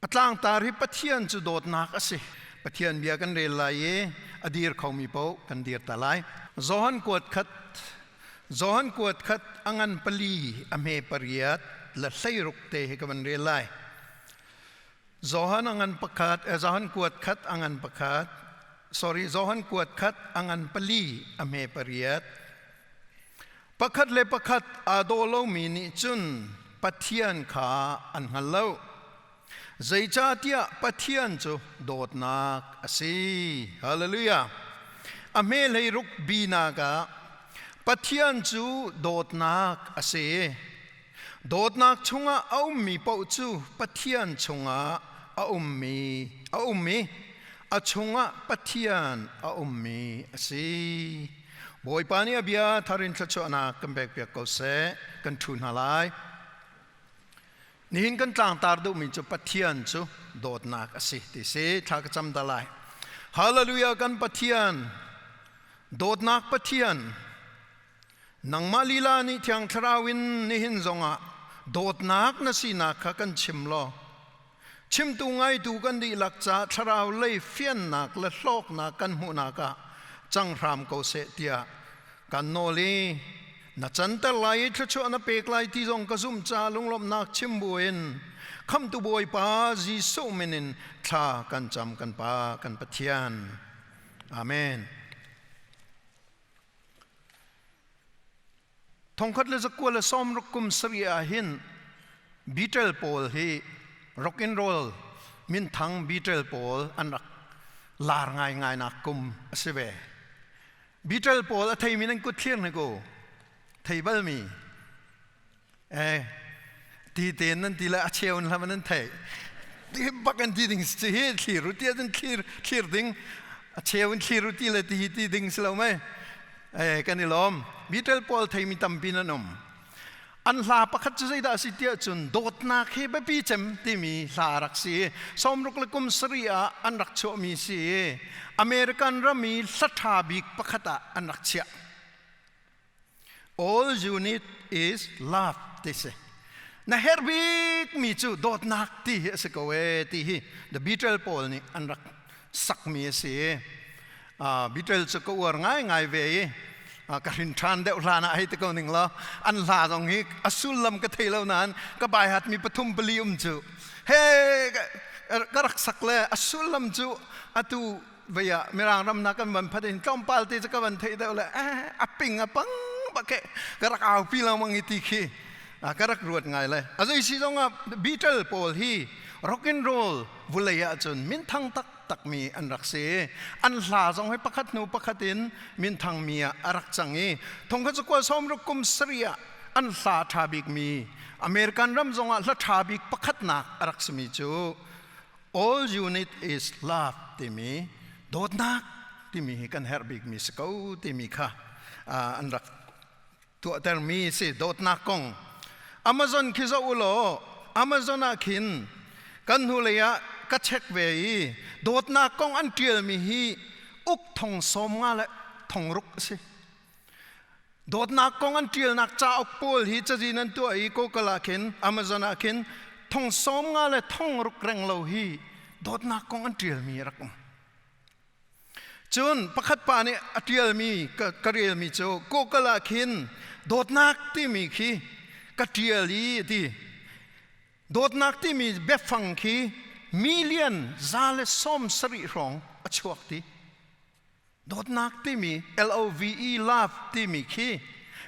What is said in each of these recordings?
A tlangtar hi Pathian cu dawtnak a si. Pathian bia kan rel lai i a dir khomi paoh kan dir ta lai. Johan kuat khat Johan kuat khat a ngan pali a hme pariat le hleiruk te hi ka van rel lai. Johan a ngan pakhat Johan kuat khat a ngan pakhat sorry Johan kuat khat a ngan pali a hme pariat Pakhat le pakhat aa daw lomi nih cun Pathian kha an hngal lo. Zeicahtiah Pathian cu dawtnak a si. Hallelujah. A hme hleiruk binak ah Pathian cu dawtnak a si. Dawtnak chungah a ummi paoh cu Pathian chungah a ummi a um i a chungah Pathian a ummi a si. Bawipa nih a bia thar in thluachuahnak kan pekpiak ko seh, kan ṭhu hna lai. Nihin kan tlangtar duhmi cu Pathian cu dawtnak a si ti si thla ka cam da lai. Hallelujah kan Pathian, dawtnak Pathian, nangmah lila nih Thiang Thlarau in nihin zongah dawtnak na sinak kha kan chim law chimtu ngaitu kan dihlak ca thlarau lei fiannak le hlawknak kan hmuhnak ah cang hram ko seh tiah kan nawl i na canter lai i thluachuah na pek lai ti zong ka zumh ca lunglawmhnak chim buin khamtu Bawipa Jesuh min in thla kan cam kan Pa kan Pathian. Amen. 1960 kum sarih ah hin Beatle pawl hi rock and roll minthang Beatle pawl an rak lar ngaingai nak kum a si ve. Beatle pawl a theimi nan kut thlir hna ko. Thei bal mi. Eh, ti tein nan ti le a cheu in hlam nan thei. Ti bak an ti ding si hi thlir u ti ahcun thlir thlir ding a cheu in thlir u ti le ti hi ti ding si lo mei. Eh, kan i lawm. Beatle pawl theimi tampi nan um. An hla pakhat cu zeidah a si tiah cun dawtnak hi biapi cem timi hla rak si. Sawmruk le kum sarih ah an rak chuahmi si. American ram i hla ṭha bik pakhat ah an rak chiah. All you need is love ti si. Na herh bikmi cu dawtnak ti hi a si ko ee ti hi The Beatles pawl nih an rak sakmi a si. Beatles cu ka uar ngaingai ve i ka hrin ṭhan deuh hlan ah hei ti ko ning law an hla zong hi a sullam ka thei lo nain ka baihat mi pathum pali um cu he ka rak sak le a sullam cu atu vei ah mirang ram na kan van phat in tlawmpal te cu ka van theih deuh le a ping a pang bak ke ka rak au pi lengmang i ti khi ka rak ruat ngai le a zei si zong ah Beatle pawl hi rock and roll vulei ah cun minthang tak takmi an rak si an hla zong hi pakhat hnu pakhat in minthang mi ah a rak cang i thongkhat zakua sawmruk kum sarih ah an hla ṭha bikmi American ram zong ah hla ṭha bik pakhatnak a rak simi cu All you need is love timi dawtnak timi hi kan herh bikmi si ko timi kha an rak tuahtermi si dawtnak kong. Amazon khi zoh u law Amazon ah khin kan hnulei ah ka check ve i dawtnak kong an ṭialmi hi uk thong sawm nga le thong ruk a si. Dawtnak kong an ṭialnak cauk pawl hi cazin an tuah i Google ah khin Amazon ah khin thong sawm nga le thong ruk reng lo hi dawtnak kong an ṭialmi a rak um. Cun pakhat pa nih a ṭialmi ka relmi cu Google ah khin dawtnak timi khi ka ṭial i a ti. Dawtnak timi biafang khi million 170 hrawng a chuak ti. Dawtnak timi L-O-V-E love timi khi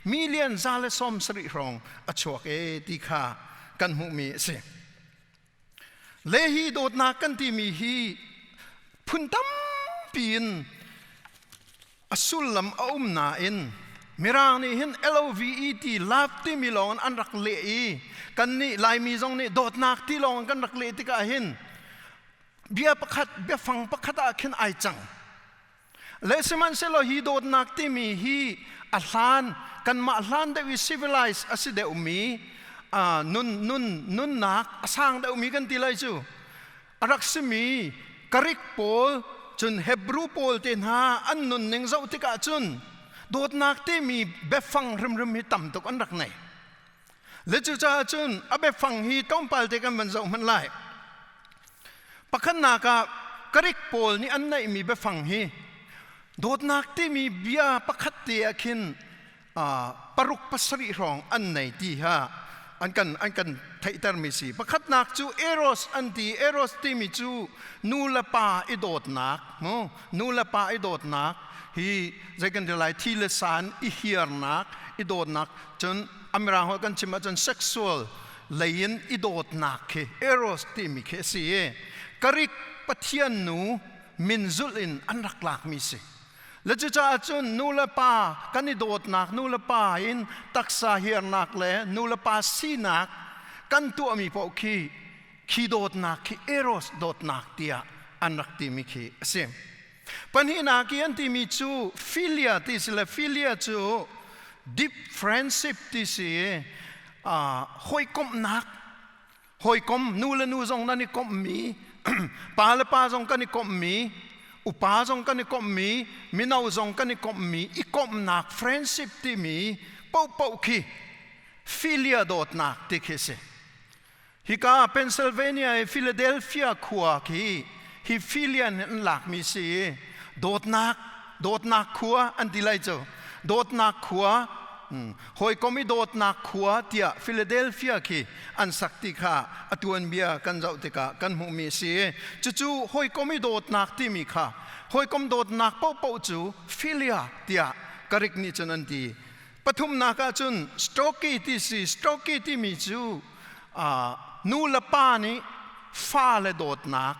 million 170 hrawng a chuak e ti kha kan hmuhmi a si. Le hi dawtnak kan timi hi phun tampi in a sullam a um nain Mirang nih hin L-O-V-E ti love timi lawng in an rak leh i kannih Laimi zong nih dawtnak ti lawng in kan rak leh tikah hin bia pakhat biafang pakhat ah khin ai cang le sihmanhsehlaw hi dawtnak timi hi a hlan kanmah hlan deuh i civilize a si deuhmi nun nun nunnak a sang deuhmi kan ti lai cu a rak simi Greek pawl cun Hebrew pawl te hna an nunning zoh tikah cun dawtnak timi biafang hrimhrim hi tam tuk an rak nei le cucaah cun a biafang hi tlawmpal te kan van zoh hmanh lai. Pakhatnak ah Greek pawl nih an neihmi biafang hi dawtnak timi bia pakhat te ah khin paruk pasarih hrawng an nei ti ha an kan an kan theihtermi si. Pakhatnak cu eros an ti. Eros timi cu nu le pa i dawtnak, mu nu le pa i dawtnak hi zei kan ti lai, thi le san i hiarnak i dawtnak. Cun Amirang holh kan chim ahcun sexual lei in i dawtnak khi eros timi khi a si i Greek pathian nu min zulh in an rak lakmi si. Le cucaah cun nu le pa kan i dawtnak, nu le pa in taksa hiarnak le nu le pa sinak kan tuahmi paoh khi, khi dawtnak khi eros dawtnak tiah an rak timi khi a si. Pahnihnak i an timi cu philia ti si le philia cu deep friendship ti si i hawikomhnak, hawikom, nu le nu zong nan i komhmi, pa le pa zong kan i komhmi, upa zong kan i komhmi, mino zong kan i komhmi, i komhnak friendship timi paohpaoh khi philia dawtnak ti khi si. Hika Pennsylvania i Philadelphia khua khi hi Philian an lakmi si i dawtnak, dawtnak khua an ti lai cu. Dawtnak khua, hawikom i dawtnak khua tiah Philadelphia khi an sak ti kha a tuanbia kan zoh tikah kan hmuhmi a si. Cucu hawikom i dawtnak timi kha, hawikom dawtnak paohpaoh cu philia tiah Greek nih cun an ti. Pathumnak ah cun storge ti si. Storge timi cu nu le pa nih fale dawtnak,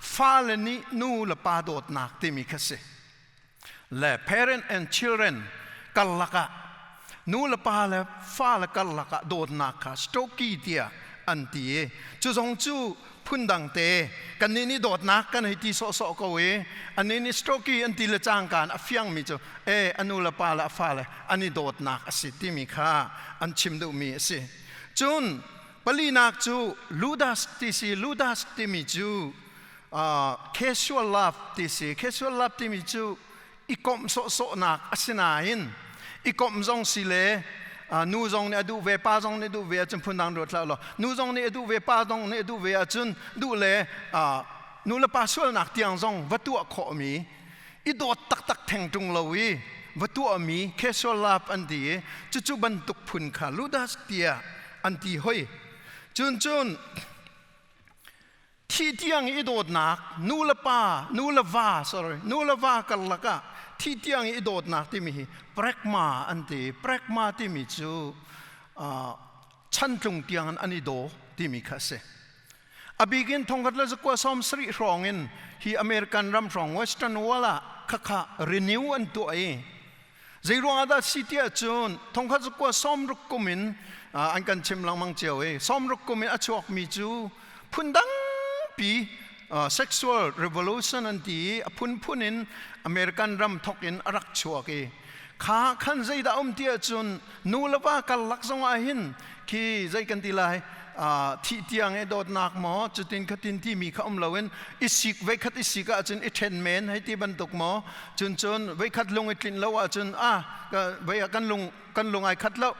fale nih nu le pa dawtnak timi kha si. Le parent and children karlak ah, nu le pa le fale karlak ah dawtnak kha storge tiah an ti i cu zong cu phundang te. Kannih nih dawtnak kan hei ti sawhsawh ko i annih nih storge an ti le cangka a fiangmi cu e a nu le pa le a fale an i dawtnak a si timi kha an chim duhmi a si. Cun palinak cu ludus ti si. Ludus timi cu casual love ti si. Casual love timi cu i komh sawhsawhnak a si nain i komh zong si le nu zong nih a duh ve, pa zong nih duh ve ahcun phundang ruat hlah law, nu zong nih a duh ve, pa zong nih a duh ve ahcun duh le nu le pa sualnak tiang zong va tuah khawhmi, i dawt taktak theng ṭung lo i va tuahmi casual love an ti i cucu bantuk phun kha ludus tiah an ti hoi. Cun cun thi tiang i dawtnak, nu le pa, nu le va, sorry, nu le va karlak ah thi tiang i dawtnak timi hi pragma an ti. Pragma timi cu chantlung tiang an i daw timi kha a si. A bikin 1970 hrawng in hi American ram hrawng Western Wall ah khakha renew an tuah i zei ruang ah dah si tiah cun 1960 kum in an kan chim lengmang cio i 60 kum in a chuakmi cu phundang pi sexual revolution an ti i a phunphun in American ram thok in a rak chuak i kha khan zeidah um ti ahcun nu le va karlak zong ah hin khi zei kan ti lai, thih tiang i dawtnak maw cutin khatin timi kha um loin i sik, veikhat i sik ahcun i ṭhen men hei ti bantuk maw, cun cun veikhat lung i tlinh lo ahcun a vei ah kan lung kan lung ai khat lo,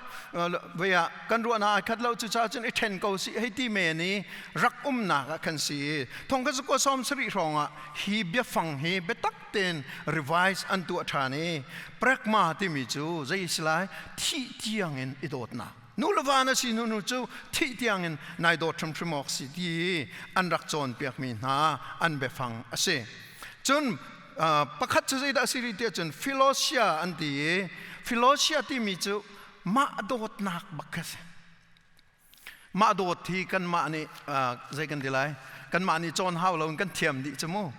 vei ah kan ruahnak ai khat lo, cucaah cun i ṭhen ko si hei ti men i rak umnak ah khan si. Thong kha zakua 70 hrawng ah hi biafang hi biatak tein revise an tuah ṭhan i pragma timi cu zei si lai, thih tiangin i dawtnak, nu le va na si hnu hnu cu thih tiangin nai dawt hrimhrim awk si ti an rak cawnpiakmi hna an biafang a si. Cun pakhat cu zeidah si rih tiah cun philosia an ti i philosia timi cu mah dawtnak bak kha si. Mah dawt hi kanmah nih zei kan ti lai, kanmah nih cawn hau loin kan thiam dih cu mu.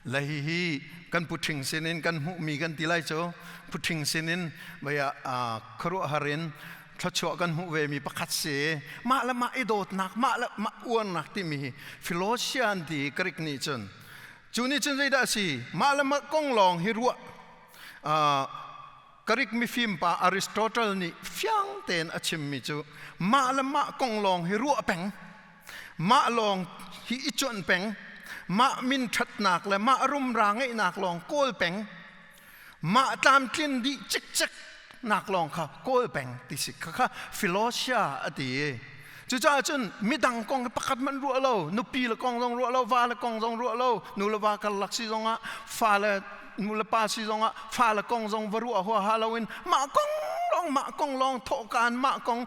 Le hihi kan puṭhing sinin kan hmuhmi kan ti lai cu, puṭhing sinin vei ah khuaruahhar in thluachuah kan hmuh vemi pakhat si. Mah le mah i dawtnak, mah le mah uarnak timi hi philosia an ti Greek nih cun. Cu nih cun zeidah a si? Mah le mah kong lawng hi ruah. Greek mifim pa Aristotle nih fiang tein a chimmi cu mah le mah kong lawng hi ruah peng, mah lawng hi i cuanh peng, mah min ṭhatnak le mah rumra ngeihnak lawng kawl peng, mah tlamtlin dih cikcek nak lawng kha kawl peng ti si. Khakha philosia a ti. Cucaah cun midang kong hi pakhat hmanh ruah lo, nupi le kong zong ruah lo, va le kong zong ruah lo, nu le va karlak si zongah, fa le nu le pa si zongah, fa le kong zong va ruah huaha loin mah kong lawng mah kong lawng thawhkaan mah kong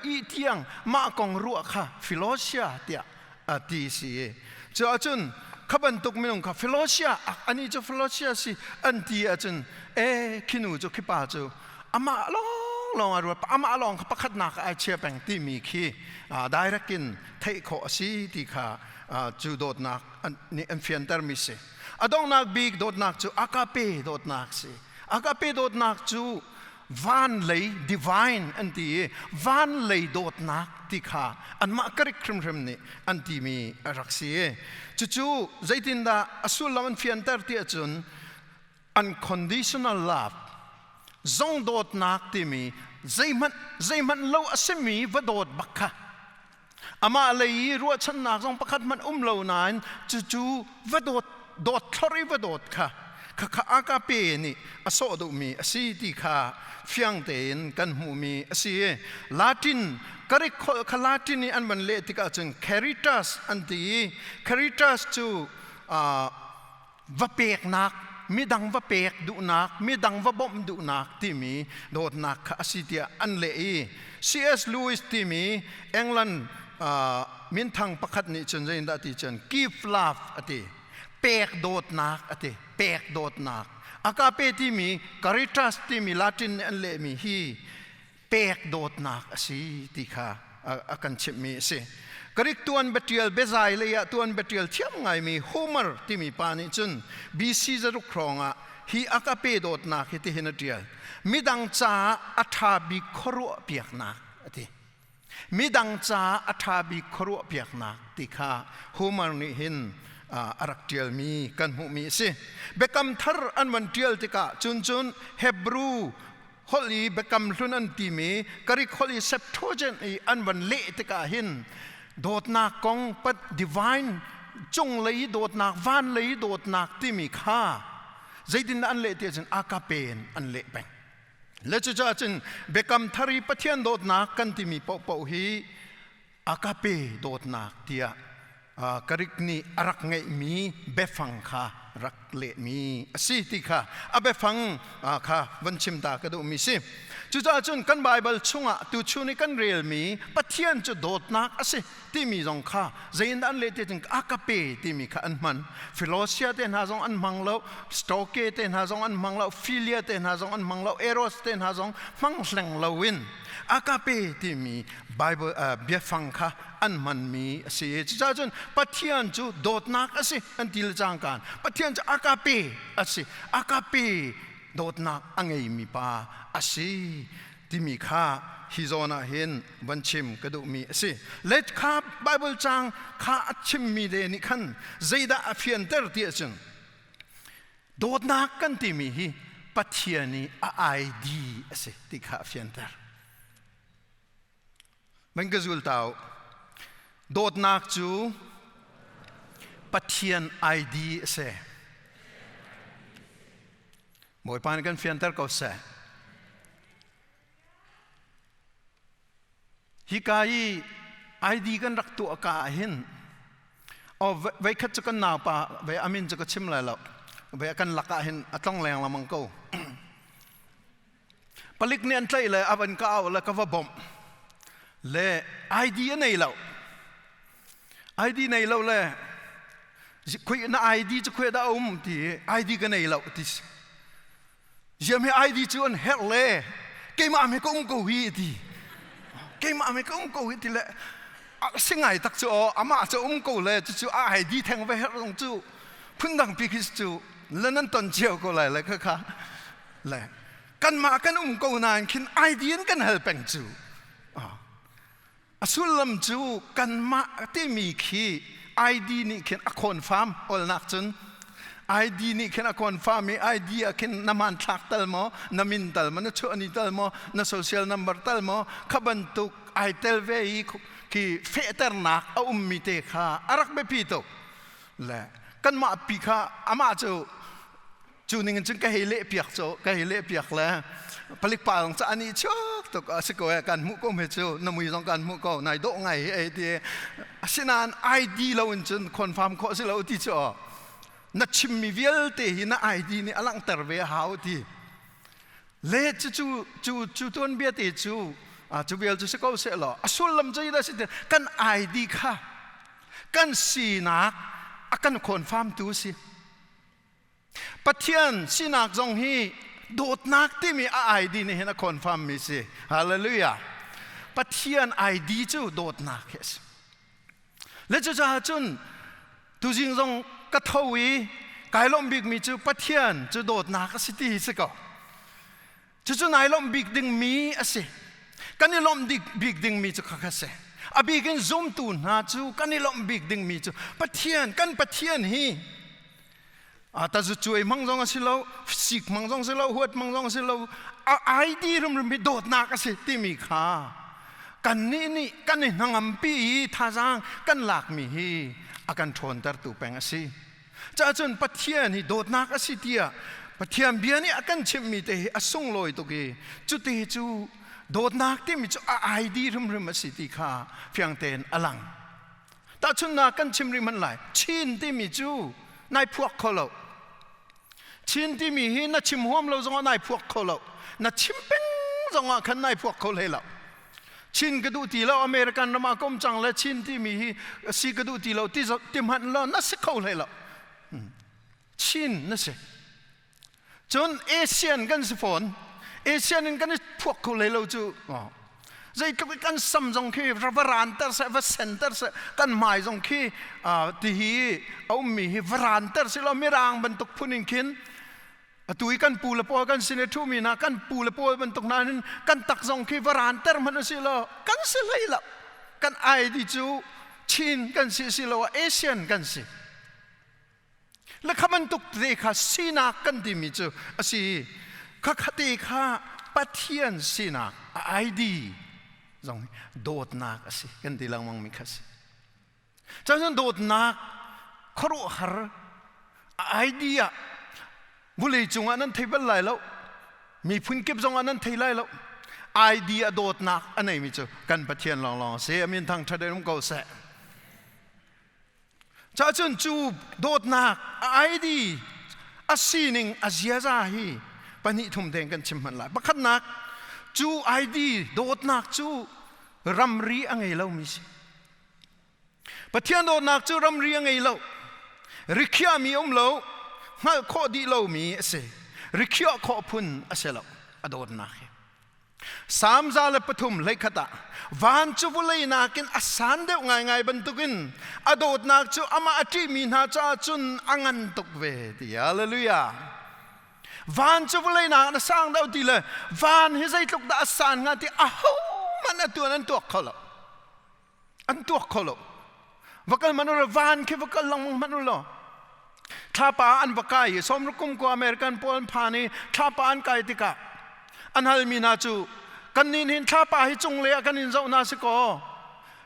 i tiang mah kong ruah kha philosia tiah a ti si. Cuah cun kha bantuk minung kha philosia ani cu philosia si an ti ahcun e khinu cu khipa cu amah lawng lawng a ruat amah lawng kha pakhatnak ai chia peng timi khi direct in theih khawh a si ti kha cu dawtnak nih an fiantermi si. A donghnak bik dawtnak cu agape dawtnak si. Agape dawtnak cu van lei divine an ti i van lei dawtnak ti kha anmah Greek hrimhrim nih an timi a rak si i cucu zeitindah a sullam an fianter ti ahcun unconditional love zong dawtnak timi zeihmanh zeihmanh lo a simi va dawt bak kha amah lei i ruahchannak zong pakhat hmanh um lo nain cucu va dawt dawt thlor i va dawt kha khakha agape nih a sawh duhmi a si ti kha fiang tein kan hmuhmi a si. Latin Greek holh kha Latin i an van leh tikah cun caritas an ti i caritas cu va peknak, midang va pek duhnak, midang va bawmh duhnak timi dawtnak kha a si tiah an leh i C.S. Lewis timi England minthang pakhat nih cun zeitindah ti cun give love a ti, pek dawtnak a ti, pek dawtnak. Agape timi caritas timi Latin nih an lehmi hi pek dawtnak a si ti kha a kan chimhmi a si. Greek tuan biatial biazai lei ah tuan biatial thiam ngaimi Homer timi pa nih cun BC 600 hrawng ah hi a ka pe dawtnak hi tihin a tial. Midang caah a ṭha bik khuaruah piaknak a ti. Midang caah a ṭha bik khuaruah piaknak ti kha Homer nih hin a rak ṭialmi kan hmuhmi a si. Biakam thar an van ṭial tikah cun cun Hebrew holh i biakam hlun an timi Greek holh i Septuagint i an van leh tikah hin dawtnak kong pat divine cunglei dawtnak van lei dawtnak timi kha zeitin an leh ti ahcun agape in an leh peng. Le cucaah cun biakam thar i Pathian dawtnak kan timi paohpaoh hi agape dawtnak tiah Greek nih a rak ngeihmi biafang kha rak lehmi a si ti kha a biafang kha van chim ta ka duhmi si. Cucaah cun kan Baibal chungah tuchun i kan relmi Pathian cu dawtnak a si timi zong kha zeiin dah an leh ti cun agape timi kha an hman. Philosia te hna zong an hmang lo, Stoke te hna zong an hmang lo, Philia te hna zong an hmang lo, Eros te hna zong hmang hleng loin agape timi Bible biafang kha an hmanmi a si. Cucaah cun Pathian cu dawtnak a si an ti le cangkaan Pathian cu agape a si. Agape dawtnak a ngeimi pa a si timi kha hi zawn ah hin van chim ka duhmi a si. Let kha Bible caang kha a chimmi le nih khan zeidah a fianter ti ahcun dawtnak kan timi hi Pathian i a ID a si ti kha a fianter. Van ka zul ta u. Dawtnak cu Pathian ID a si. Bawipa nih kan fianter ko seh. Hika i ID kan rak tuah ka ah hin oh veikhat cu kan naupa ve amin cu ka chim lai lo ve kan lak ah hin a tlong leng lamang ko. Palik nih an tlaih le a van ka au le ka va bawmh le ID a nei lo. ID nei lo le khui na ID cu khui dah um ti ID ka nei lo ti. Ziam hi ID cu an herh le keimah me ka um ko hi ti. Keimah me ka um ko hi ti le si ngai tak cu aw amah cu um ko le cucu a ID theng va herh zong cu phundang pi khi cu le nan ton cio ko lai le kha kha le kanmah kan um ko nain khin ID in kan hal peng cu. A sullam cu kanmah timi khi ID nih khin a confirm olnak cun ID nih khin a confirm i ID ah khin na hmanthlak tal maw, na min tal maw, na chuahni tal maw, na social number tal maw, kha bantuk ai tel ve i khi fehternak a ummi te kha a rak biapi tuk. Le kanmah pi kha amah cu cu ning in cun ka hei leh piak cu ka hei leh piak le palik pa zong cu ani chuak. tuk a si ko e kan hmuh ko me cu na mui zong kan hmuh ko nai dawh ngai hi ei ti. Asinain ID lo in cun confirm khawh si lo ti cu na chimmi vialte hi na ID nih a langhter ve a hau ti. Le cu cu cu cu tuanbia te cu cu vial cu si ko seh law a sullam cu dah si kan ID kha kan sinak a kan confirm tu si. Pathian sinak zong hi dawtnak timi a ID nih hin a confirm mi si. Hallelujah. Pathian ID cu dawtnak hi a si. Le cucaah cun tuzing zong ka tho i kai lawmh bikmi cu Pathian cu dawtnak a si ti hi si ko. Cucu nai lawmh bik dingmi a si. Kan i lawmh bik dingmi cu khakha si. A bik in zumtu hna cu kan i lawmh bik dingmi cu Pathian, kan Pathian hi tazu cuai hmang zong a si lo, sik hmang zong si lo, huat hmang zong a si lo, a ID rimrim hi dawtnak a si timi kha kannih nih kan i hnangampi i thazaang kan lakmi hi a kan ṭhawntertu peng a si. Cahcun Pathian hi dawtnak a si tiah Pathian bia nih a kan chimhmi te hi a sunglawi tuk i cute cu dawtnak timi cu a ID hrimhrim a si ti kha fiang tein a lang. Tahchunhnak kan chim rih hmanh lai. Chin timi cu nai phuak kho lo. Chin timi hi na chim huam lo zongah nai phuak kho lo. Na chim peng zongah khan nai phuak kho hlei lo. Chin ka duh ti lo American ram ah ka um cang le Chin timi hi si ka duh ti lo ti ti hmanh lo na si kho hlei lo. Chin na si. Cun Asian kan si fawn. Asian in kan i phuak kho hlei lo cu. Zeitluk i kan sam zong khi va ranter seh va senter seh kan hmai zong khi ti hi a ummi hi va ranter seh law mirang bantuk phun in khin Atu i kan pu le pawl kan sin i ṭhumi hna kan pu le pawl bantuk hna hin kan tak zong khi va ranter hmanh u sih law kan si hlei lo. Kan ID cu Chin kan si si lo ah Asian kan si. Le kha bantuk te kha sinak kan timi cu a si. Kha khate kha Pathian sinak a ID zong dawtnak a si kan ti lengmang mi kha si. Cun dawtnak khuaruahhar idea vulei cungah nan thei bal lai lo. Miphun kip zongah nan thei lai lo. Idea dawtnak a neimi cu kan Pathian lawnglawng a si. A min thangṭhat in um ko seh. Cahcun cu dawtnak ID a sining a ziaza hi pahnih thum deng kan chim hmanh lai. Pakhatnak cu ID dawtnak cu ramri a ngei lomi si. Pathian dawtnak cu ramri a ngei lo. Rikhiahmi a um lo. Hngalh khawh dih lomi a si. Rikhiah khawh phun a si lo a dawtnak hi. Salm 103 ah van cu vawlei nakin a san deuh ngaingai bantukin a dawtnak cu amah a ṭihmi hna caah cun a ngan tuk ve ti. Hallelujah. Van cu vawlei nakin a sang deuh ti le van hi zeitluk dah a san hnga ti ahohmanh atu an tuak kho lo. An tuak kho lo. Va kal hmanh u van khi va kal lengmang hmanh u law thlapa an va kai i sawmruk kum ko American pawl an phan i thlapa an kai tikah an halmi hna cu kannih hin thlapa hi cunglei ah kan in zoh hna si kaw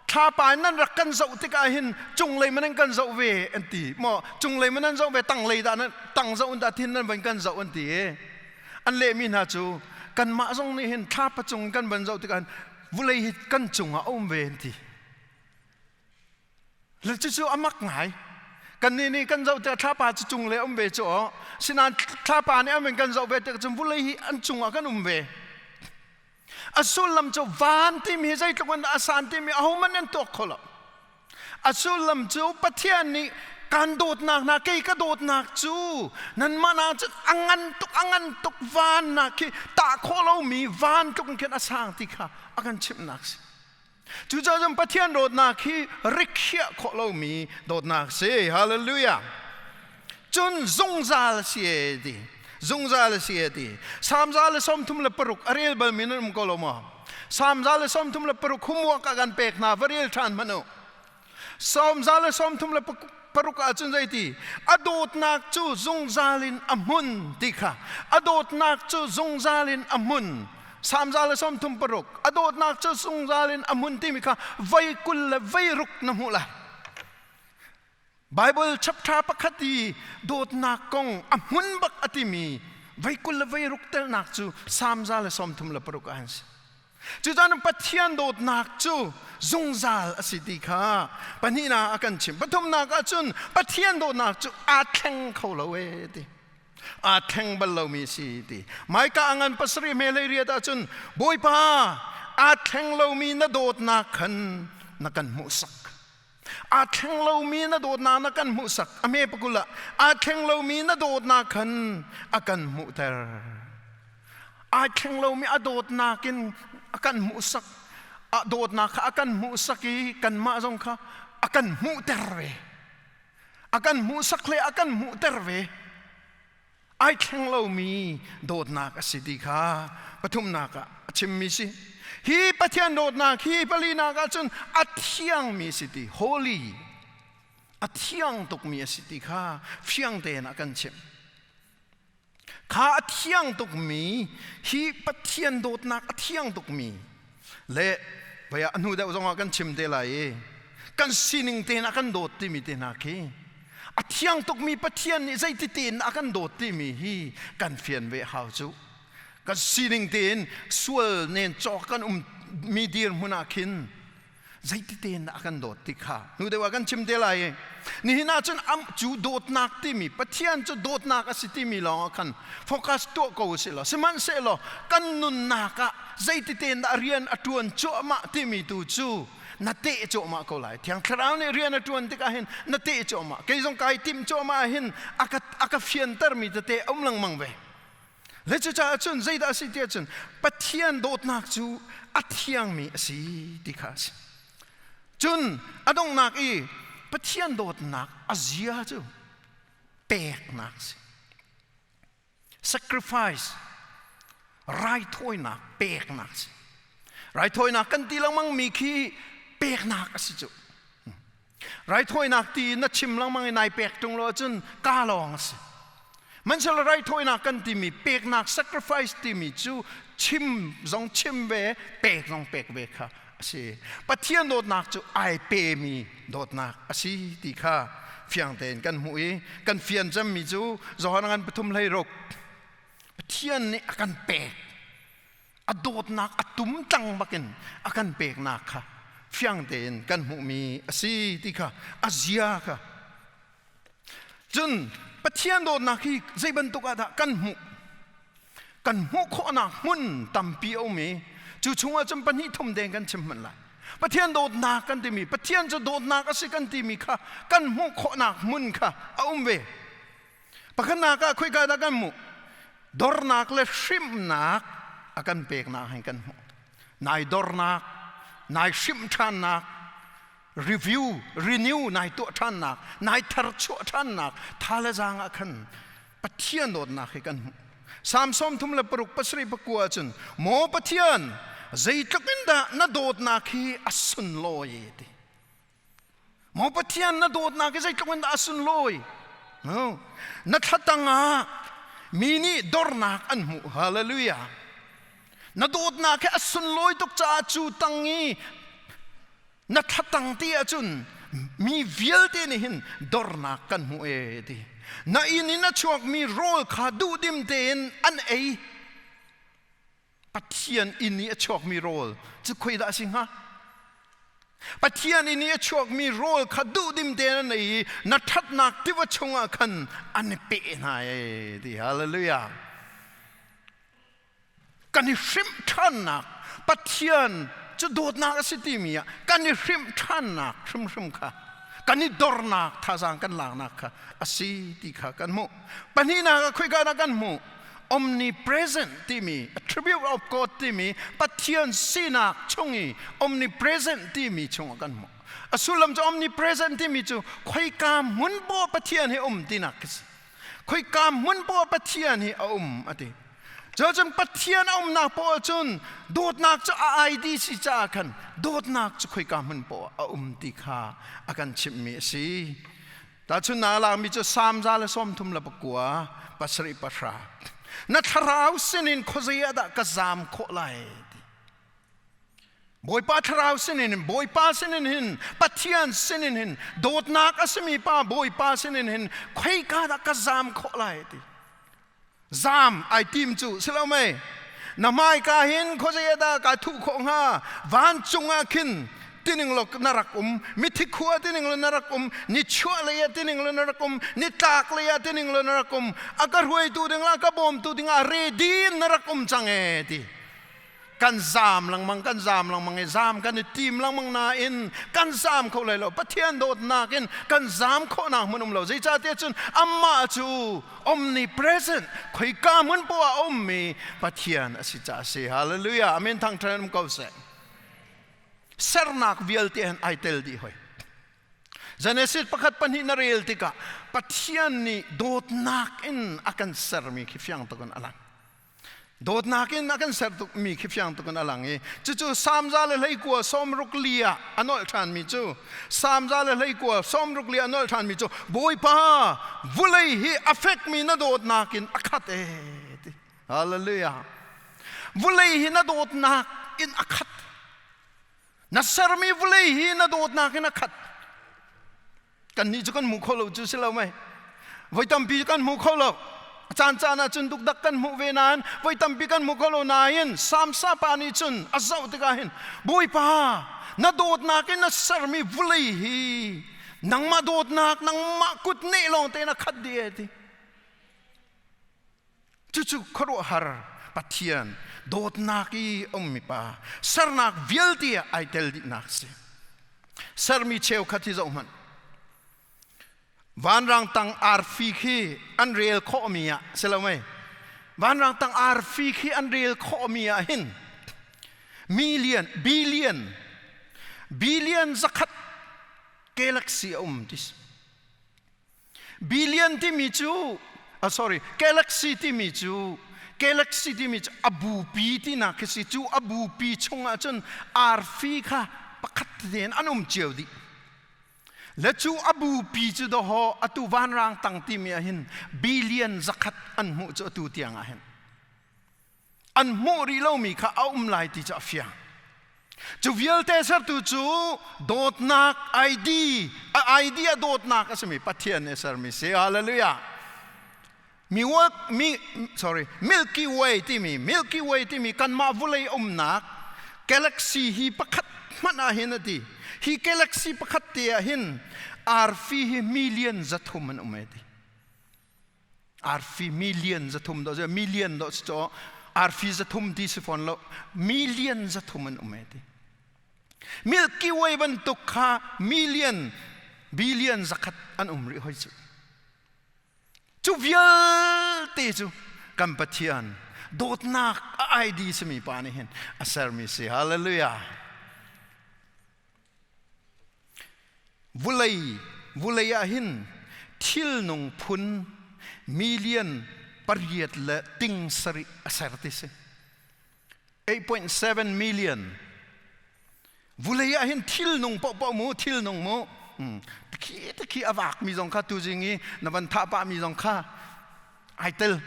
thlapa in nan rak kan zoh tikah hin cunglei man an kan zoh ve an ti maw cunglei man an zoh ve tanglei dah nan tang zoh in dah thin nan van kan zoh an ti i an lehmi hna cu kanmah zong nih hin thlapa cung kan van zoh tikah vulei hi kan cungah a um ve an ti. Le cucu a mak ngai. Kannih nih kan zoh tikah thlapa cu cung le um ve cu aw. Sinain thlapa nih an kan zoh ve tikah cun vulei hi an cungah kan um ve. A sullam cu van timi hi zeitluk in a san timi ahohmanh an tuak kho lo. A sullam cu Pathian nih kan dawtnak hna kei ka dawtnak cu nanmah na cun a ngan tuk a ngan tuk van nak khi tah khawh lomi van tluk in khin a sang ti kha a kan chimhnak si. Cucaah cun Pathian dawtnak hi rikhiah khawh lomi dawtnak si. Hallelujah. Cun zungzal si e ti. Zungzal si e ti. Salm 136 a rel balmi nan um ko lo maw? Salm 136 homework a kan pek hna va rel ṭhan hmanh u. Salm 136 ah cun zeiti? A dawtnak cu zungzal in a hmun ti kha. A dawtnak cu zungzal in a hmun. Salm 136 a dawtnak cu zungzal in a hmun timi kha voi kul le voi ruk na hmuh lai. Bible chapter pakhat i dawtnak kong a hmun bak a timi voi kul le voi ruk telnak cu Salm 136 ah an si. Cucaah Pathian dawtnak cu zungzal a si ti kha pahnihnak a kan chimh. Pathumnak ah cun Pathian dawtnak cu aa thleng kho lo ee ti. Aa thleng bal lomi si ti. Maika a ngan pasarih hme hlei riat ahcun Bawipa aa thleng lomi na dawtnak khan na kan hmuhsak. Aa thleng lomi na dawtnak na kan hmuhsak. A hme pakul ah aa thleng lomi na dawtnak khan a kan hmuhter. Aa thleng lomi a dawtnak in a kan hmuhsak. A dawtnak kha a kan hmuhsak i kanmah zong kha a kan hmuhter ve. A kan hmuhsak le a kan hmuhter ve. Ai thleng lomi dawtnak a si ti kha pathumnak ah a chimmi si. Hi Pathian dawtnak hi palinak ah cun a thiangmi si ti, holy, a thiang tukmi a si ti kha fiang tein a kan chimh. Kha a thiang tukmi hi Pathian dawtnak a thiang tukmi le vei ah a hnu deuh zongah kan chim te lai i kan sining tein a kan dawt timi te hna khi a thiang tukmi Pathian nih zeiti tein a kan dawt timi hi kan fian ve hau cu. Kan sining tein sual nen cawk kan um mi dirhmun ah khin zeiti tein dah a kan dawt ti kha hnu deuh ah kan chim te lai i nihin ah cun am cu dawtnak timi Pathian cu dawtnak a si timi lawng ah khan focus tuah ko si law sihmanhsehlaw kan nunnak ah zeiti tein dah rian a ṭuan cuahmah timi tu cu na teh cuahmah ko lai. Thiang Thlarau nih rian a ṭuan tikah hin na teh cuahmah. Kei zong kai timh cuahmah ah hin a ka fiantermi tete a um lengmang ve. Le cucaah cun zeidah a si tiah cun Pathian dawtnak cu a thiangmi a si ti kha a si. Cun a donghnak i Pathian dawtnak a zia cu peknak a si. Sacrifice, raithawinak peknak a si. Raithawinak kan ti lengmang mi khi peknak a si cu. Raithawinak ti na chim lengmang i nai pek ṭung lo ahcun ka lawng a si. Hmanhsehlaw raithawinak kan timi peknak sacrifice timi cu chim zong chim ve, pek zong pek ve kha a si. Pathian dawtnak cu ai pemi dawtnak a si ti kha fiang tein kan hmuh i kan fian cemmi cu Johan ngan pathum 16 Pathian nih a kan pek. A dawtnak a tum tlang bakin a kan peknak kha fiang tein kan hmuhmi a si ti kha a zia kha. Cun Pathian dawtnak hi zei bantuk ah dah kan hmuh? Kan hmuh khawhnak hmun tampi a um i cu chungah cun pahnih thum deng kan chim hmanh lai. Pathian dawtnak kan timi, Pathian cu dawtnak a si kan timi kha kan hmuh khawhnak hmun kha a um ve. Pakhatnak ah khoika dah kan hmuh? Dornak le hrimhnak a kan peknak hin kan hmuh. Nai dornak, nai hrimh ṭhannak, review, renew nai tuah ṭhannak, nai tharchuah ṭhannak, tha le zaang ah khan Pathian dawtnak hi kan hmuh. Salm 36 pasarih pakua ahcun, Maw Pathian, zeitluk in dah na dawtnak hi a sunlawi ti. Maw Pathian, na dawtnak hi zeitluk in dah a sunlawi. No. Na thlatang ah mi nih dornak an hmuh. Hallelujah. Na dawtnak hi a sunlawi tuk caah cu tang i na thlatang ti ahcun mi vialte nih hin dornak kan hmuh e ti. Na inn in a chuakmi rawl kha duhdim tein an ei. Pathian inn i a chuakmi rawl cu khoi dah a si hnga? Pathian inn i a chuakmi rawl kha duhdim tein an ei i na ṭhatnak tiva chungah khan an i peh hna e ti. Hallelujah. Kan i hrimh ṭhannak Pathian cu dawtnak a si timi ah kan i hrimh ṭhannak hrimhrim kha kan i dornak thazaang kan laknak kha a si ti kha kan hmuh. Pahnihnak ah khoika dah kan hmuh? Omnipresent timi attribute of God timi Pathian sinak chung i omnipresent timi chungah kan hmuh. A sullam cu omnipresent timi cu khoika hmun poah Pathian hi um tinak khi si. Khoika hmun poah Pathian hi a um a ti. Cun Pathian a umnak poah cun dawtnak cu a ID si caah khan dawtnak cu khoika hmun poah a um ti kha a kan chimhmi a si. Tahchunhnak a lakmi cu Salm 139 7 10. Na thlarau sinin khuazei ah dah ka zaam khawh lai ti. Bawipa thlarau sinin hin, Bawipa sinin hin, Pathian sinin hin, dawtnak a simi pa Bawipa sinin hin khoika dah ka zaam khawh lai ti. Zaam ai tim cu si lo mei. Na hmaika hin khuazei dah ka thuh khawh hnga? Vancung ah khin tining lo na rak um, mithi khua tining lo na rak um, nichuah lei ah tining lo na rak um, nitlak lei ah tining lo na rak um, a ka hruaitu ding la ka bawmtu ding ah ready in na rak um cang e ti. Kan zaam lengmang, kan zaam lengmang i zaam kan i tim lengmang nain kan zaam kho lai lo. Pathian dawtnak in kan zaam khawhnak hmun um lo. Zeicahtiah cun amah cu omnipresent, khoika hmun poah a ummi Pathian a si caah a si. Hallelujah. Amen. Thangṭhat um ko seh. Sernak vialte han ai tel dih hoi. Genesis pakhat pahnih na rel tikah Pathian nih dawtnak in a kan sermi khi fiang tuk in a lang. Dawtnak in a kan ser tukmi khi fiang tuk in a lang i cucu Salm 121 li ah a nolh ṭhanmi cu Salm 121 li a nolh ṭhanmi cu Bawipa vulei hi a fekmi na dawtnak in a khat e ti. Hallelujah. Vulei hi na dawtnak in a khat. Na sermi vulei hi na dawtnak in a khat. Kannih cu kan hmu kho lo cu si lo mei. Voi tampi kan hmu kho lo. A caan caan ah cun dukdak kan hmuh ve nain voi tampi kan hmu kho lo nain Samsa pa nih cun a zoh tikah hin Bawipa na dawtnak in na sermi vulei hi nangmah dawtnak nangmah kut neh lawng tein a khat dih e ti. Cucu khuaruahhar Pathian dawtnak i ummi pa sernak vialte ah ai tel dihnak si. Sermi cheukhat hi zoh hmanh. Vanrang tang arfi khi an rel khawhmi ah si lo mei? Vanrang tang arfi khi an rel khawhmi ah hin million, billion, billion zakhat galaxy a um ti si. Billion timi cu sorry galaxy timi cu galaxy timi cu a bupi tinak khi si cu a bupi chungah cun arfi kha pakhat tein an um cio dih le cu a bupi cu dawhaw atu vanrang tang timi ah hin billion zakhat an hmuh cu atu tiang ah hin an hmuh rih lomi kha a um lai ti cu a fiang. Cu vialte sertu cu dawtnak ID, a ID a dawtnak a simi Pathian nih a sermi si. Hallelujah. Mi mi sorry Milky Way timi Milky Way timi kanmah vulei umnak galaxy hi pakhat hmanh ah hin a ti. Hi galaxy pakhat te ah hin arfi hi million 300 an um e ti. Arfi million 300 do million do cho arfi 300 ti si fawn lo million 300 an um e ti. Milky Way bantuk kha million billion 100 an um rih hoi cu. Cu vialte cu kan Pathian dawtnak a ID simi pa nih hin a sermi si. Hallelujah. Vulei vulei ah hin thilnung phun million pariat le ting sarih a ser ti si. 8.7 million. Vulei ah hin thilnung paohpaoh mu thilnung mu. Tikhi tikhi a vak mi zong kha tuzing i na van thah pah mi zong kha ai tel.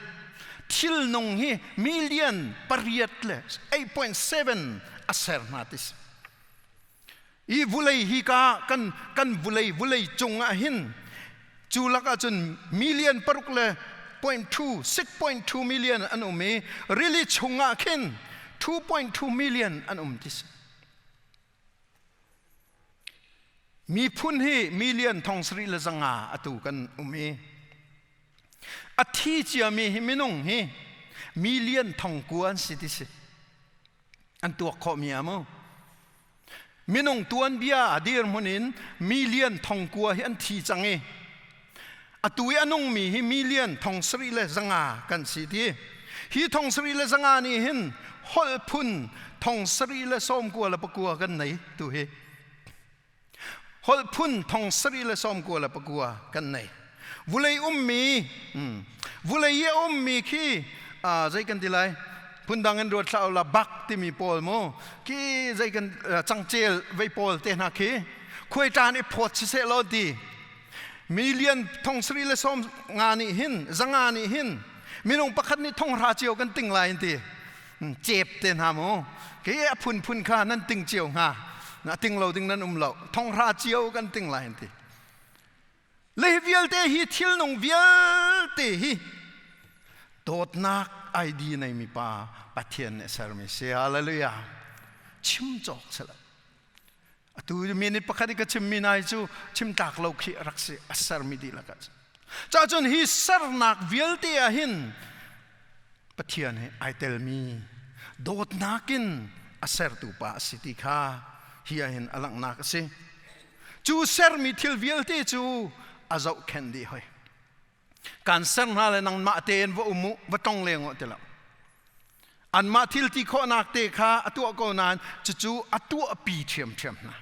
Thilnung hi million pariat le 8.7 a ser hna ti si. I vulei hi ka kan kan vulei vulei cung ah hin cu lakah cun million paruk le point two 6.2 million an um i rili chung ah khin 2.2 million an um ti si. Miphun hi million thong sarih le zanga atu kan um i a thi ciami hi minung hi million thong kua an si ti si. An tuak khawhmi ah mu. Minung tuanbia a dirhmun in million thong kua hi an thi cang i atu i a nungmi hi million thong sarih le zanga kan si ti. Hi thong sarih le zanga nih hin holh phun thong sarih le sawm kua le pakua kan nei tu hi. Holh phun thong sarih le sawm kua le pakua kan nei. Vulei ummi vulei i a ummi khi zei kan ti lai phundang in ruat hlah la bak timi pawl mu khi zei kan cangcel vei pawl te hna khi khuai ṭan i phawt siseh law ti million thong sarih le sawm nga nih hin zanga nih hin minung pakhat nih thong hra cio kan ting lai in ti cep te hna mu ke a phunphun kha nan ting cio hnga na ting lo ding nan um lo thong hra cio kan ting lai ti le vialte hi thilnung vialte hi dawtnak ID nei mi pa Pathian nih sermi si. Hallelujah. Chim cawk si lo. Atu minute pakhat i ka chimmi nai cu chim tlak lo khi a rak si a sermi dihlak ah. Cacun hi sernak vialte ah hin Pathian he ai telmi dawtnak in a sertu pa a si ti kha hi ah hin a langhnak a si. Cu sermi thil vialte cu a zohkhenh dih hoi. Kan ser hna le nangmah tein va um u, va tong leng u ti lo. Anmah thil ti khawhnak te kha a tuah ko nain cucu a tuahpi ṭhiamṭhiam hna.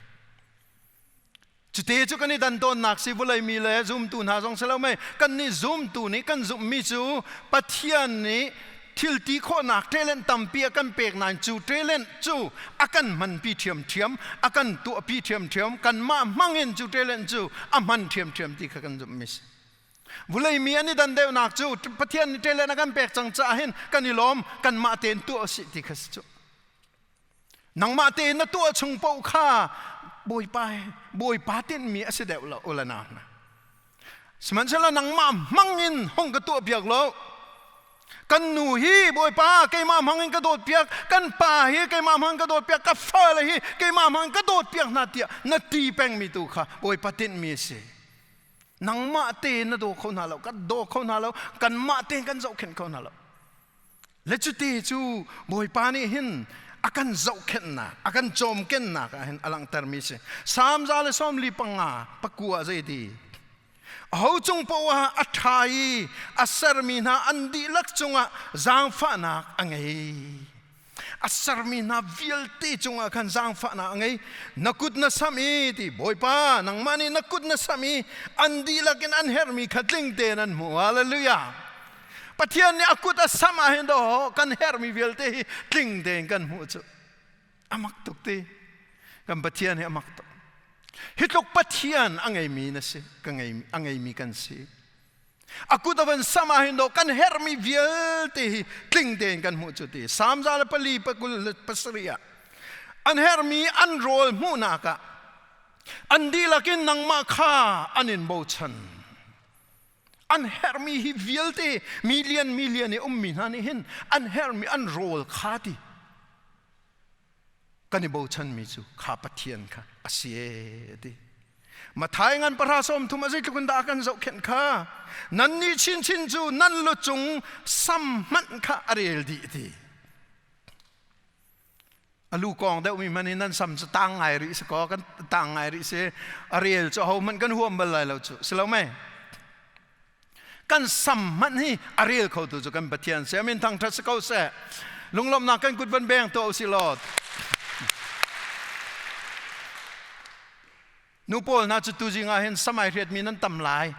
Cute cu kan i dan tawnnak si vawlei mi le zumtu hna zong si lo mei kan nih zumtu nih kan zumhmi cu Pathian nih thil ti khawhnak talent tampi a kan pek nain cu talent cu a kan hmanpi ṭhiamṭhiam a kan tuahpi ṭhiamṭhiam kanmah hmangin cu talent cu a hman ṭhiamṭhiam ti kha kan zumhmi si. Vulei mi an i dan deuhnak cu Pathian nih talent a kan pek cang caah hin kan i lawm kanmah tein tuah usih ti kha si cu. Nangmah tein na tuah chung paoh kha Bawipa Bawipa tinhmi a si deuh lo ula na hna. Sihmanhsehlaw nangmah hmang in hong ka tuah piak lo. Kan nu hi Bawipa keimah hmang in ka dawt piak, kan pa hi keimah hmang ka dawt piak, ka fale hi keimah hmang ka dawt piak hna tiah na ti pengmi tu kha Bawipa tinhmi a si. Nangmah tein na daw kho hna lo, kan daw kho hna lo, kanmah tein kan zohkhenh kho hna lo. Le cuti cu Bawipa nih hin a kan zohkhenhnak, a kan cawmkennak ah hin a langhtermi si. Salm 145 pakua zei ti? Aho cung poah ah a ṭha i a sermi hna an dihlak cungah zaangfahnak a ngei. A sermi hna vialte cungah khan zaangfahnak a ngei. Na kut na samh i ti Bawipa nangmah nih na kut na samh i an dihlak in an herhmi kha tling tein an hmuh. Hallelujah. Pathian nih a kut a sam ah hin daw kan herhmi vialte hi tling tein kan hmuh cu a mak tuk ti kan Pathian hi a mak tuk hi tluk Pathian a ngeimi na si ka ngei a ngeimi kan si a kut a van sam ah hin daw kan herhmi vialte hi tling tein kan hmuh cu ti Salm 104 27 ah an herhmi an rawl hmuhnak ah an dihlak in nangmah kha an in bochan An herhmi hi vialte million million i ummi hna nih hin an herhmi an rawl kha ti kan i bochanmi cu kha Pathian kha a si e ti. Mathai ngan pahra sawm thum a zeitluk in dah a kan zohkhenh kha nannih chinchin cu nan lu cung sam hmanh kha a rel dih ti. A lu kong deuhmi hmanh in nan sam cu tang ngai rih si kaw kan tang ngai rih si a rel cu ho hmanh kan huam bal lai lo cu si lo mei kan sam hmanh hi a rel kho tu cu kan Pathian si amin thangthat si ko seh lunglawmhnak kan kut van beng tuah usih law nu pawl hna cu tuzing ah hin samai hriatmi nan tam lai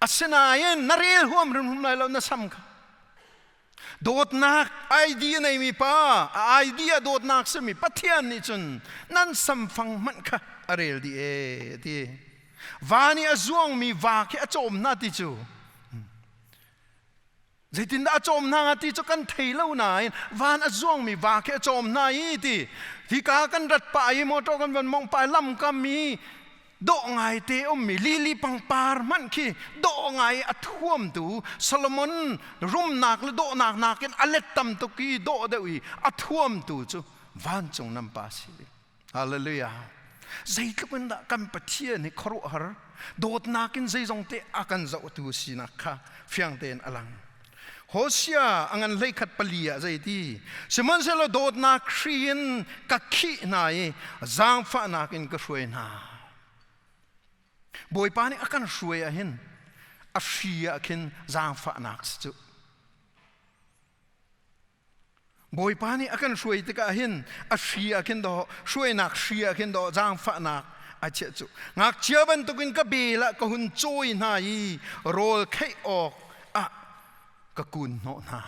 asinain na rel huam hrimhrim lai lo na sam kha Dawtnak ID a neimi pa, a ID a dawtnak simi Pathian nih cun nan samfang hmanh kha a rel dih ee ti. Va nih a zuangmi va khi a cawm hna ti cu zeitindah a cawm hna hnga ti cu kan thei lo nain van a zuangmi va khi a cawm hna i ti hika kan rat pah i motor kan van mong pah i lamkam i dawh ngaite ummi lili pangpar hmanh khi dawh ngai a thuamtu Solomon rumnak le dawhnak nakin a let tam tuk i dawh deuh i a thuamtu cu vancung nan pa si. Hallelujah. Zeitluk in dah kan Pathian hi khuaruahhar dawtnak in zeizong te a kan zohtu sinak kha fiang tein a lang. Hosea a ngan hleikhat pali ah zeiti sihmanhsehlaw dawtnak hri in ka khih hna i zaangfahnak in ka hruai hna. Bawipa nih a kan hruai ah hin a hri ah khin zaangfahnak si cu. Bawipa nih a kan hruai tikah hin a hri ah khin dawh hruainak hri ah khin dawh zaangfahnak a chiah cu ngakchia bantukin ka bel ah ka hun cawi hna i rawl kheih awk ah ka kun hnawh hna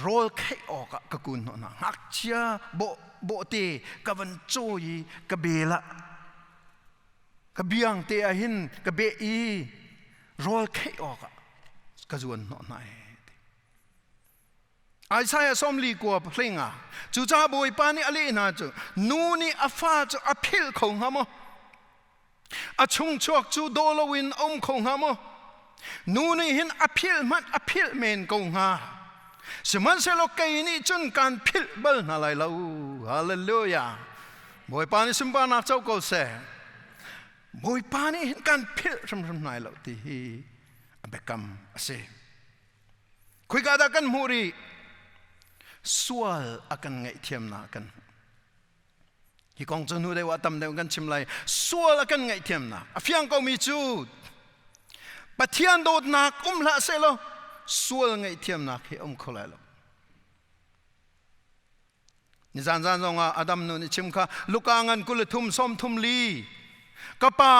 rawl kheih awk ah ka kun hnawh hna ngakchia bawh bawhte ka van cawi i ka bel ah ka biang te ah hin ka beh i rawl kheih awk ah ka zuan hnawh hna e Isaiah sawmli kua hlinga cucaah Bawipa nih a leh hna cu nu nih a fa cu a philh kho hnga maw a chungchuak cu daw loin a um kho hnga maw? Nu nih hin a philh hmanh a philh men ko hnga. Sihmanhsehlaw kei nih cun kaan philh bal hna lai lo. Hallelujah. Bawipa nih sunparnak co ko seh. Bawipa nih hin kan philh hrimhrim hna lo ti hi a biakam a si. Khoika dah kan hmuh rih? Sual a kan ngaihthiamnak kan hmuh. Hi kong cu hnu deuh ah tam deuh kan chim lai. Sual a kan ngaihthiamnak. A fiang komi cu Pathian dawtnak um hlah sehlaw sual ngaihthiamnak hi um kho lai lo. Nizan zan zong ah Adam nu nih chim kha Luka ngan 23 34 ka pa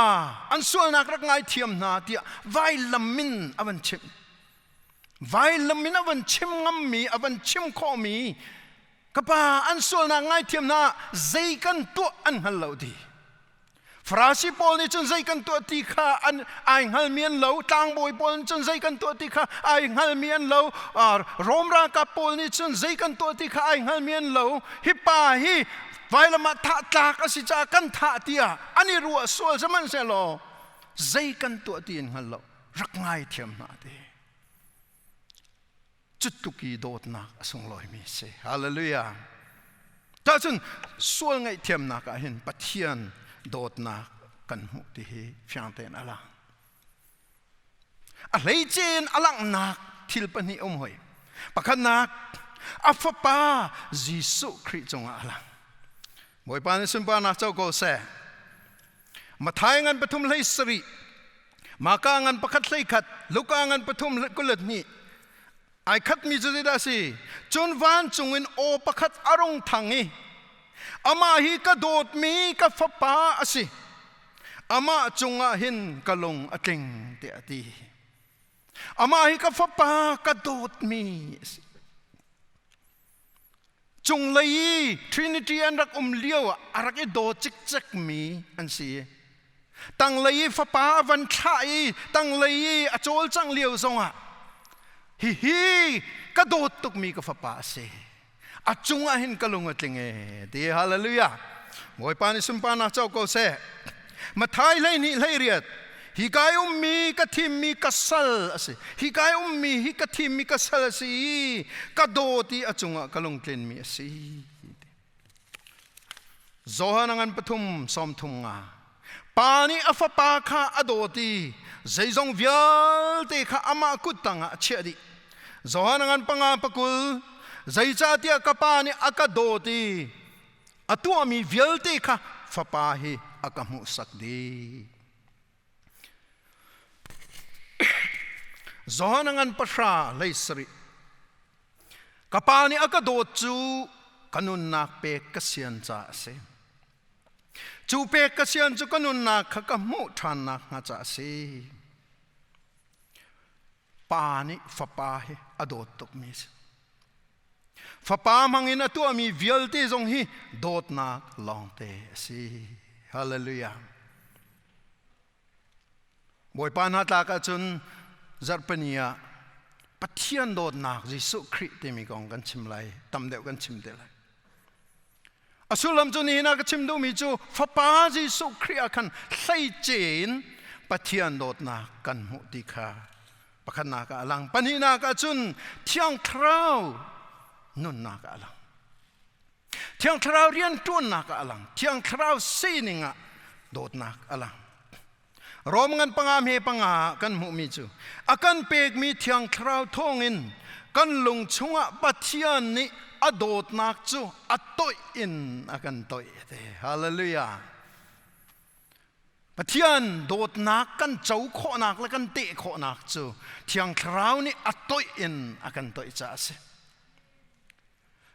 an sualnak rak ngaithiam hna tiah vailam in a van chim. Vailam in a van chim ngammi, a van chim khawhmi ka pa an sualnak ngaithiam hna zei kan tuah an hngal lo ti. Farasi pawl nih cun zei kan tuah ti kha an ai hngalmi an lo. Tlangbawi pawl nih cun zei kan tuah ti kha ai hngalmi an lo. Rom ralkap pawl nih cun zei kan tuah ti kha ai hngalmi an lo. Hi pa hi vailam ah thah tlak a si caah kan thah tiah an i ruah sual sihmanhsehlaw zei kan tuah ti an hngal lo. Rak ngaithiam hna ti. Cutluk i dawtnak a sunglawimi si. Hallelujah. Tahcun sual ngaihthiamnak ah hin Pathian dawtnak kan hmuh ti hi fiang tein a lang. A hleice in a langhnak thil pahnih um hoi. Pakhatnak, a fapa Jesuh Khrih cungah a lang. Bawipa nih sunparnak co ko seh. Mathai ngan pathum hlei sarih, Maka ngan pakhat hlei khat, Luka ngan pathum kulet hnih. Ai khatmi cu zeidah a si? Cun vancung in aw pakhat a rung thang i, Amah hi ka dawtmi ka fapa a si. Amah cungah hin ka lung a tling, tiah a ti. Amah hi ka fapa ka dawtmi a si. Cunglei i Trinity an rak um lio ah a rak i daw cikcek mi an si. Tanglei i fapa a van thlah i tanglei i a cawlcangh lio zongah hihi ka dawt tukmi ka fapa a si. A cungah hin ka lung a tling e ti hallelujah. Bawipa nih sunparnak co ko seh. Mathai 12 18 hi kai ummi ka thimmi ka sal a si. Hi kai ummi hi ka thimmi ka sal a si i ka dawt i a cungah ka lungtlinmi a si. Johan a ngan pathum sawm thum nga. Pa nih a fapa kha a dawt i zeizong vialte kha amah kut tangah a chiah dih. Johan a ngan panga pakul zeicahtiah ka pa nih a ka dawt i a tuahmi vialte kha fapa hi a ka hmuhsak dih. Johan a ngan pahra hlei sarih. Ka pa nih a ka dawt cu ka nunnak pek ka sian caah a si. Cu pek ka sian cu ka nunnak kha ka hmuh ṭhannak hnga caah a si. Pa nih fapa hi a dawt tukmi a si. Fapa hmangin a tuahmi vialte zong hi dawtnak lawngte a si. Hallelujah. Bawipa hna tlak ahcun zarhpini ah Pathian dawtnak Jesuh Khrih timi kong kan chim lai. Tam deuh kan chim te lai. A sullam cu nihin ah ka chim duhmi cu Fapa Jesuh Khrih ah khan hleice in Pathian dawtnak kan hmuh ti kha Pakhatnak ah a lang. Pahnihnak ah cun Thiang Thlarau nunnak ah a lang. Thiang Thlarau rianṭuannak ah a lang. Thiang Thlarau sining ah dawtnak a lang. Rom ngan panga hme panga ah kan hmuhmi cu a kan pekmi Thiang Thlarau thawngin kan lung chungah Pathian nih a dawtnak cu a toih in a kan toih. Hallelujah. Pathian dawtnak kan co khawhnak le kan teh khawhnak cu Thiang Thlarau nih a toih in a kan toih caah a si.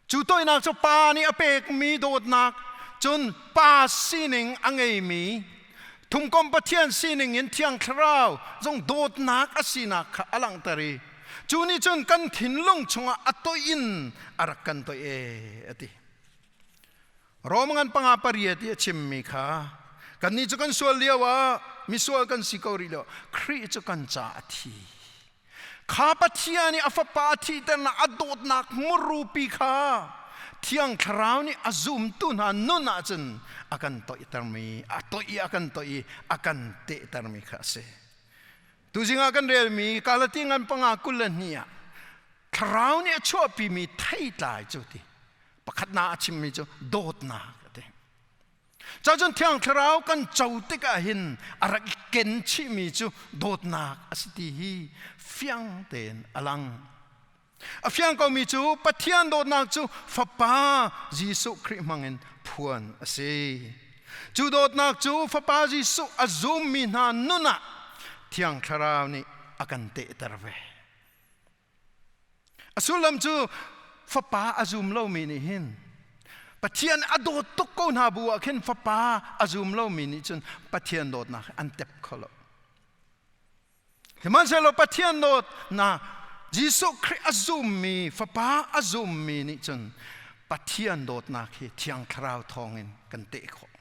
Cu toihnak cu Pa nih a pekmi dawtnak, cun Pa sining a ngeimi, thumkom Pathian sining in Thiang Thlarau zong dawtnak a sinak kha a langhter i cu nih cun kan thinlung chungah a toih in a rak kan toih e a ti. Rom ngan panga pariat i a chimmi kha kannih cu kan sual lio ah misual kan si ko rih lo Khrih cu kan ca a thi kha Pathian nih a fapa a thihternak a dawtnak murupi kha Thiang Thlarau nih a zumtu hna nun ahcun a kan toihtermi a toih i a kan toih i a kan tehtermi kha a si. Tuzing ah kan relmi Galati ngan panga 22 ah thlarau nih a chuahpimi theitlai cu ti pakhatnak a chimmi cu dawtnak a ti. Cacun Thiang Thlarau kan co tikah hin a rak i ken chihmi cu dawtnak a si ti hi fiang tein a lang. A fiang komi cu Pathian dawtnak cu Fapa Jesuh Khrih hmangin phuan a si. Cu dawtnak cu Fapa Jesuh a zummi hna nun ah Thiang Thlarau nih a kan tehter ve. A sullam cu Fapa a zum lomi nih hin Pathian a dawt tuk ko hna bu ah khin Fapa a zum lomi nih cun Pathian dawtnak an tep kho lo. Sihmanhsehlaw Pathian dawtnak Jesuh Khrih a zummi Fapa a zummi nih cun Pathian dawtnak hi Thiang Thlarau thawngin kan teh khawh.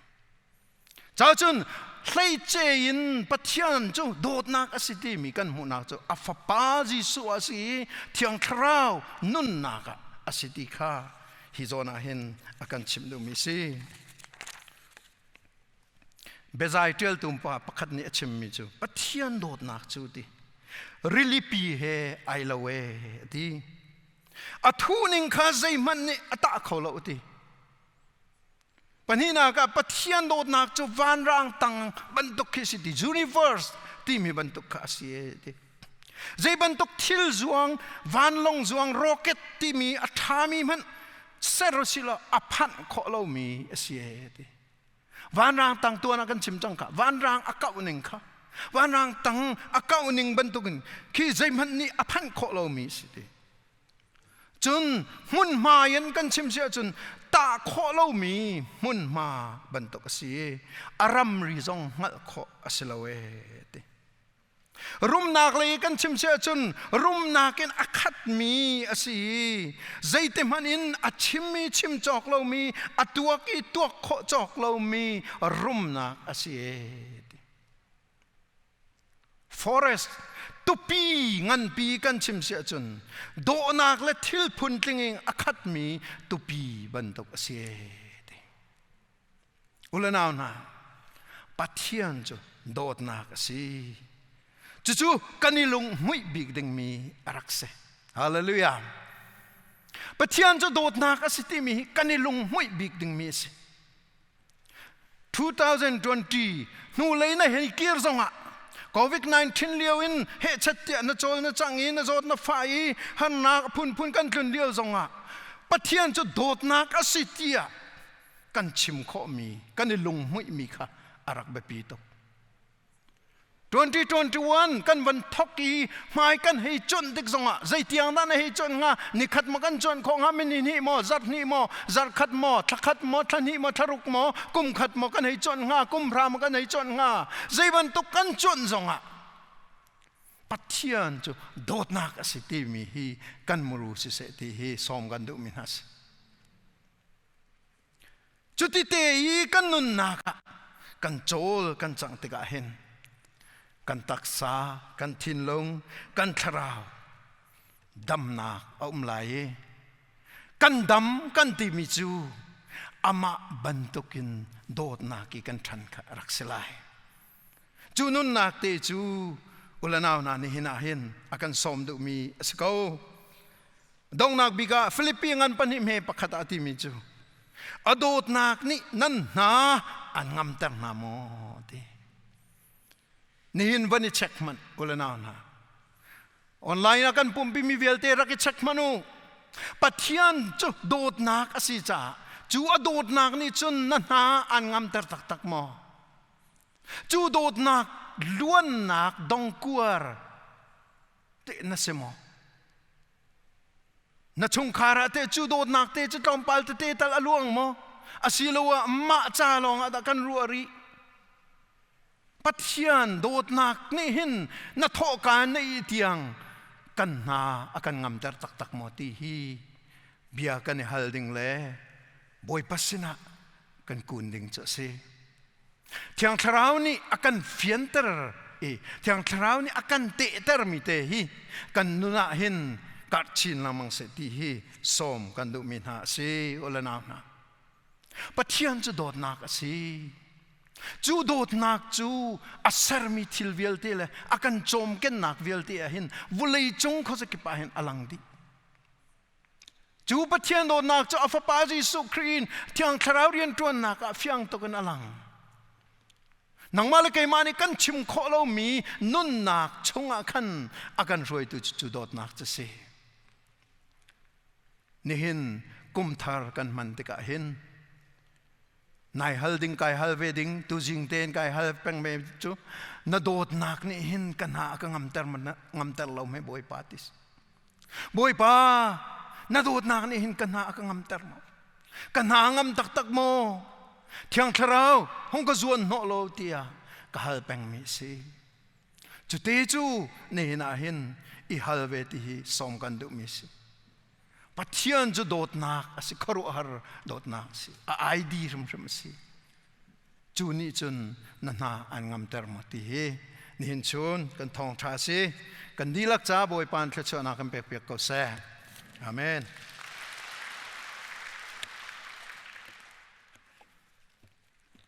Cacun hleice in Pathian cu dawtnak a si timi kan hmuhnak cu a Fapa Jesuh a si i Thiang Thlarau nunnak ah a si ti kha hi zawn ah hin a kan chimh duhmi si. Biazai ṭialtu pa pakhat nih a chimmi cu Pathian dawtnak cu ti rilipi he ai lo e a ti. A thuning kha zeihmanh nih a tah kho lo a ti. Pahnihnak ah Pathian dawtnak cu vanrang tang bantuk khi si ti universe timi bantuk kha a si e ti. Zei bantuk thil zuang vanlong zuang rocket timi a ṭhami hmanh ser silo a phanh khawh lomi a si e ti. Vanrang tang tuan ah kan chim cang kha vanrang a kauh ning kha vanrang tang a kauh ning bantukin khi zeihmanh nih a phanh khawh lomi si ti. Cun hmunhma in kan chim si ahcun tah khawh lomi hmunhma bantuk a si i a ramri zong hngalh khawh a si lo ee ti. Rumnak lei kan chim si ahcun rumnak in a khatmi a si i zeitihmanh in a chimmi chim cawk lomi a tuak i tuak khawh cawk lomi rumnak a si ee ti. Forest tupi nganpi kan chim si ahcun dawhnak le thil phuntling in a khatmi tupi bantuk a si ee ti. U le nau hna, Pathian cu dawtnak a si. Cucu kan i lunghmuih bik dingmi a rak si. Hallelujah. Pathian cu dawtnak a si timi hi kan i lunghmuih bik dingmi a si. 2020 hnulei na hei kir zongah COVID-19 lio in hehchet tiah na cawl na cang i na zawt na fah i harnak phunphun kan tlun lio zongah Pathian cu dawtnak a si tiah kan chim khawhmi kan i lunghmuihmi kha a rak biapi tuk. 2021 kan van thok i hmai kan hei cuanh tik zongah zeitiang dah na hei cuanh hnga nikhat maw kan cuanh khawh hnga minni hnih maw zarh hnih maw zarh khat maw thla khat maw thla hnih maw thla ruk maw kum khat maw kan hei cuanh hnga kum hra maw kan hei cuanh hnga zei bantuk kan cuanh zongah Pathian cu dawtnak a si timi hi kan muru siseh ti hi sawm kan duhmi hna si. Cuti te i kan nunnak ah kan cawl kan cangh tikah hin kan taksa, kan thinlung, kan thlarau damnak a um lai i kan dam kan timi cu amah bantukin dawtnak i kan ṭhan kha a rak si lai. Cu nunnak te cu ulanau hna nihin ah hin a kan sawm duhmi a si ko. Donghnak bik ah Filipi ngan pahnih hme pakhat ah a timi cu a dawtnak nih nan hna an ngamter hna maw ti. Nihin van i check hmanh u le nau hna. Online ah kan pumpi mi vialte rak i check hmanh u. Pathian cu dawtnak a si caah cu a dawtnak nih cun na hna an ngamter taktak maw? Cu dawtnak luannak dongkuar teh na si maw? Na chungkhar ah teh cu dawtnak te cu tlawmpal tete tal a luang maw? Asiloah mah ca lawng ah dah kan ruah rih? Pathian dawtnak nih hin na thawhka na ih tiang kan hna a kan ngamter taktak maw ti hi bia kan i hal ding le Bawipa sinah kan kun ding cu a si. Thiang Thlarau nih a kan fianter i Thiang Thlarau nih a kan tehtermi te hi kan nun ah hin karh chin lengmang seh ti hi sawm kan duhmi hna a si u le nau hna. Pathian cu dawtnak a si. Cu dawtnak cu a sermi thil vialte le a kan cawmkennak vialte ah hin vawlei cung khuazakip ah hin a lang dih. Cu Pathian dawtnak cu a Fapa Jesuh Khrih in Thiang Thlarau rianṭuannak ah fiang tuk in a lang. Nangmah le keimah nih kan chim khawh lomi nunnak chungah khan a kan hruaitu cu dawtnak cu si. Nihin kumthar kan hman tikah hin nai hal ding kai hal ve ding tuzing tein kai hal peng me cu na dawtnak nih hin ka hna ka ngamter ngamter lo me Bawipa tis. Bawipa na dawtnak nih hin ka hna ka ngamter maw? Ka hna ngam taktak maw? Thiang Thlarau hung ka zuan hnawh lo tiah ka hal pengmi si. Cute cu nihin ah hin i hal ve ti hi sawm kan duhmi si. Pathian cu dawtnak a si, khuaruahhar dawtnak a si. A ID hrimhrim a si. Cu nih cun na hna an ngamter maw ti hi nihin chun kan thawngṭha a si. Kan dihlak ca Bawipa in thluachuahnak kan pekpiak ko seh. Amen.